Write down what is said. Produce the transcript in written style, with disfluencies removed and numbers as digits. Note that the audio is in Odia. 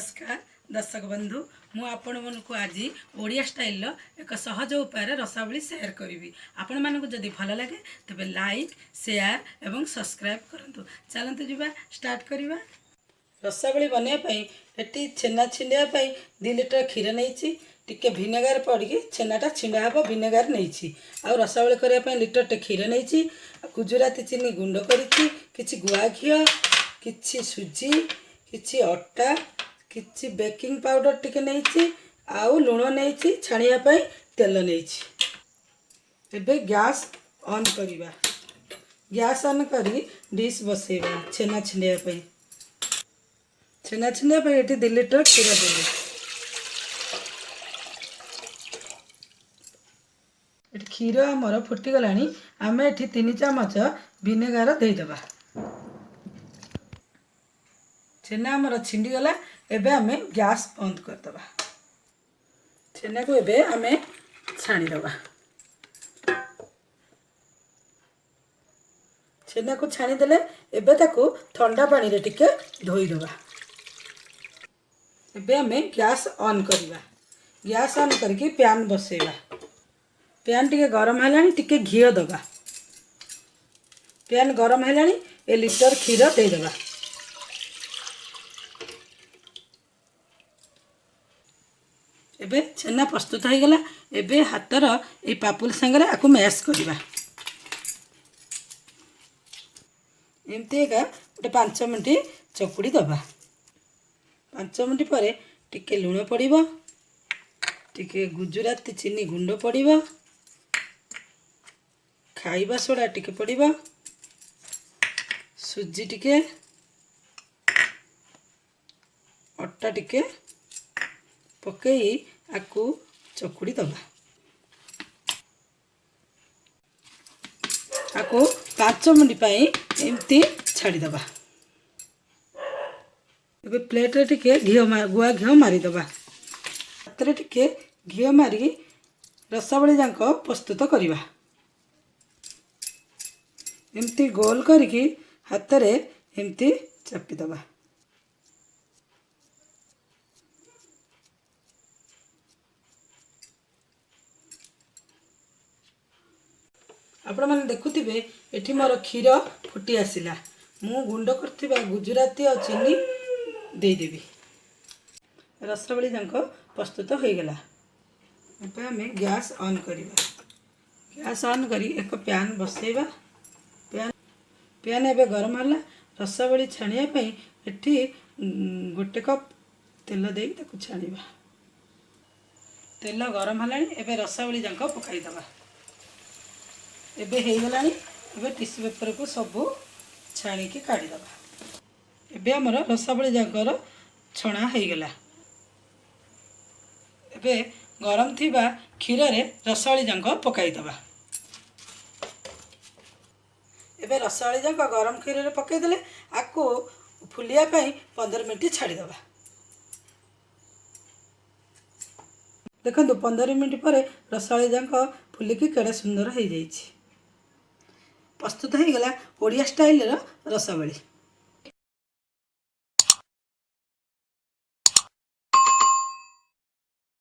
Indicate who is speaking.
Speaker 1: ନମସ୍କାର ଦର୍ଶକ ବନ୍ଧୁ, ମୁଁ ଆପଣମାନଙ୍କୁ ଆଜି ଓଡ଼ିଆ ଷ୍ଟାଇଲର ଏକ ସହଜ ଉପାୟରେ ରସାବଳି ସେୟାର କରିବି। ଆପଣମାନଙ୍କୁ ଯଦି ଭଲ ଲାଗେ, ତେବେ ଲାଇକ୍, ସେୟାର ଏବଂ ସବସ୍କ୍ରାଇବ୍ କରନ୍ତୁ। ଚାଲନ୍ତୁ ଯିବା, ଷ୍ଟାର୍ଟ କରିବା। ରସାବଳି ବନେଇବା ପାଇଁ ଏଠି ଛେନା ଛିଣ୍ଡିବା ପାଇଁ 2 ଲିଟର କ୍ଷୀର ନେଇଛି। ଟିକେ ଭିନେଗାର ପଡ଼ିକି ଛେନାଟା ଛିଣ୍ଡା ହେବ, ଭିନେଗାର ନେଇଛି। ଆଉ ରସାବଳି କରିବା ପାଇଁ ଲିଟରଟେ କ୍ଷୀର ନେଇଛି, ଗୁଜୁରାତି ଚିନି ଗୁଣ୍ଡ କରିଛି, କିଛି ଗୁଆ ଘିଅ, କିଛି ସୁଜି, କିଛି ଅଟା, କିଛି ବେକିଂ ପାଉଡ଼ର ଟିକେ ନେଇଛି ଆଉ ଲୁଣ ନେଇଛି, ଛାଣିବା ପାଇଁ ତେଲ ନେଇଛି। ଏବେ ଗ୍ୟାସ୍ ଅନ୍ କରିବା। ଗ୍ୟାସ୍ ଅନ୍ କରି ଡିସ୍ ବସେଇବା ଛେନା ଛିଣ୍ଡେଇବା ପାଇଁ। ଛେନା ଛିଣ୍ଡେଇବା ପାଇଁ ଏଠି 2 ଲିଟର କ୍ଷୀର ଦେଲି। ଏଠି କ୍ଷୀର ଆମର ଫୁଟିଗଲାଣି। ଆମେ ଏଠି 3 ଚାମଚ ଭିନେଗାର ଦେଇଦେବା। ଛେନା ଆମର ଛିଣ୍ଡିଗଲା। ଏବେ ଆମେ ଗ୍ୟାସ୍ ବନ୍ଦ କରିଦେବା। ଛେନାକୁ ଏବେ ଆମେ ଛାଣିଦେବା। ଛେନାକୁ ଛାଣିଦେଲେ, ଏବେ ତାକୁ ଥଣ୍ଡା ପାଣିରେ ଟିକେ ଧୋଇଦେବା। ଏବେ ଆମେ ଗ୍ୟାସ୍ ଅନ୍ କରିବା। ଗ୍ୟାସ୍ ଅନ୍ କରିକି ପ୍ୟାନ୍ ବସେଇବା। ପ୍ୟାନ୍ ଟିକେ ଗରମ ହେଲାଣି, ଟିକେ ଘିଅ ଦେବା। ପ୍ୟାନ୍ ଗରମ ହେଲାଣି, ଏ ଲିଟର କ୍ଷୀର ଦେଇଦେବା। ଏବେ ଛେନା ପ୍ରସ୍ତୁତ ହୋଇଗଲା। ଏବେ ହାତର ଏଇ ପାପୁଲି ସାଙ୍ଗରେ ଆକୁ ମ୍ୟାସ୍ କରିବା। ଏମିତି ଏକା ଗୋଟେ 5 ମିନିଟ୍ ଚକୁଡ଼ି ଦେବା। 5 ମିନିଟ୍ ପରେ ଟିକେ ଲୁଣ ପଡ଼ିବ, ଟିକେ ଗୁଜୁରାତି ଚିନି ଗୁଣ୍ଡ ପଡ଼ିବ, ଖାଇବା ସୋଡ଼ା ଟିକେ ପଡ଼ିବ, ସୁଜି ଟିକେ, ଅଟା ଟିକେ ପକେଇ ଆକୁ ଚକୁଡ଼ି ଦେବା। ଆକୁ 5 ମିନିଟ୍ ପାଇଁ ଏମିତି ଛାଡ଼ିଦେବା। ଏବେ ପ୍ଲେଟ୍ରେ ଟିକେ ଘିଅ, ଗୁଆ ଘିଅ ମାରିଦେବା। ହାତରେ ଟିକେ ଘିଅ ମାରିକି ରସାବଳି ଯାକ ପ୍ରସ୍ତୁତ କରିବା। ଏମିତି ଗୋଲ କରିକି ହାତରେ ଏମିତି ଚାପିଦେବା। ଆପଣମାନେ ଦେଖୁଥିବେ, ଏଠି ମୋର କ୍ଷୀର ଫୁଟି ଆସିଲା। ମୁଁ ଗୁଣ୍ଡ କରିଥିବା ଗୁଜୁରାତି ଆଉ ଚିନି ଦେଇଦେବି। ରସାବଳି ଯାକ ପ୍ରସ୍ତୁତ ହୋଇଗଲା। ଏବେ ଆମେ ଗ୍ୟାସ୍ ଅନ୍ କରିବା। ଗ୍ୟାସ୍ ଅନ୍ କରି ଏକ ପ୍ୟାନ୍ ବସେଇବା। ପ୍ୟାନ୍ ପ୍ୟାନ୍ ଏବେ ଗରମ ହେଲା। ରସାବଳି ଛାଣିବା ପାଇଁ ଏଠି 1 କପ୍ ତେଲ ଦେଇକି ତାକୁ ଛାଣିବା। ତେଲ ଗରମ ହେଲାଣି, ଏବେ ରସାବଳି ଯାକ ପକାଇଦେବା। ଏବେ ହେଇଗଲାଣି। ଏବେ ଟିସୁ ପେପରକୁ ସବୁ ଛାଣିକି କାଢ଼ିଦେବା। ଏବେ ଆମର ରସାବଳି ଯାକର ଛଣା ହେଇଗଲା। ଏବେ ଗରମ ଥିବା କ୍ଷୀରରେ ରସାବଳି ଯାକ ପକାଇଦେବା। ଏବେ ରସାବଳି ଯାକ ଗରମ କ୍ଷୀରରେ ପକାଇଦେଲେ। ଆକୁ ଫୁଲିବା ପାଇଁ 15 ମିନିଟ୍ ଛାଡ଼ିଦେବା। ଦେଖନ୍ତୁ, 15 ମିନିଟ୍ ପରେ ରସାବଳି ଯାକ ଫୁଲିକି କେଡ଼େ ସୁନ୍ଦର ହେଇଯାଇଛି। ପ୍ରସ୍ତୁତ ହେଇଗଲା ଓଡ଼ିଆ ଷ୍ଟାଇଲର ରସାବଳି।